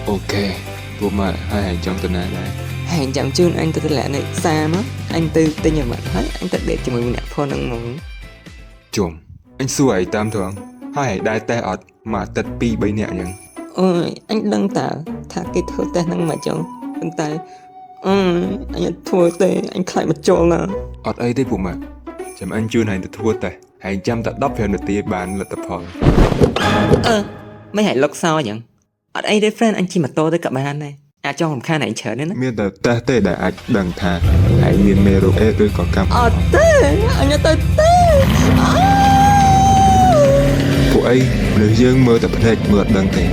OK ពួកម៉ាកហើយឯងចង់ទៅណាដែរ? ហើយចាំជូនអញទៅទម្លាក់នៅផ្សារមកអញទៅទិញអាម៉ាត់ហើយអញទៅ date ជាមួយម្នាក់ផងហ្នឹងហ្មង។ ជុំអញសួរឯងតាមត្រង់ហើយឯងដែរតេស្តអត់មួយអាទិត្យ2 3នាក់អញ្ចឹង? អូយអញដឹងតើថាគេធ្វើតេស្តហ្នឹងមកចឹងប៉ុន្តែអើយអញអត់ធ្វើទេអញខ្លាចមកជល់ណា។ អត់អីទេពួកម៉ាកចាំអញជូនឯងទៅធ្វើតេស្តឯងចាំតែ15នាទីបានលទ្ធផល។ អឺមិនឲ្យលុកសោចឹងអត់អីទេ friend អញជិះម៉ូតូទៅក៏បានដែរអាចចង់រំខានឯងច្រើនណាស់ណា។ មានតែតេស្តទេដែលអាចដឹងថាឯងមានមេរោគអេដឬក៏កម្ម អត់ទេអញអត់ទៅទេអើ ពួកអីមនុស្សយើងមើលតែភ្នែកមើលអត់ដឹងទេ។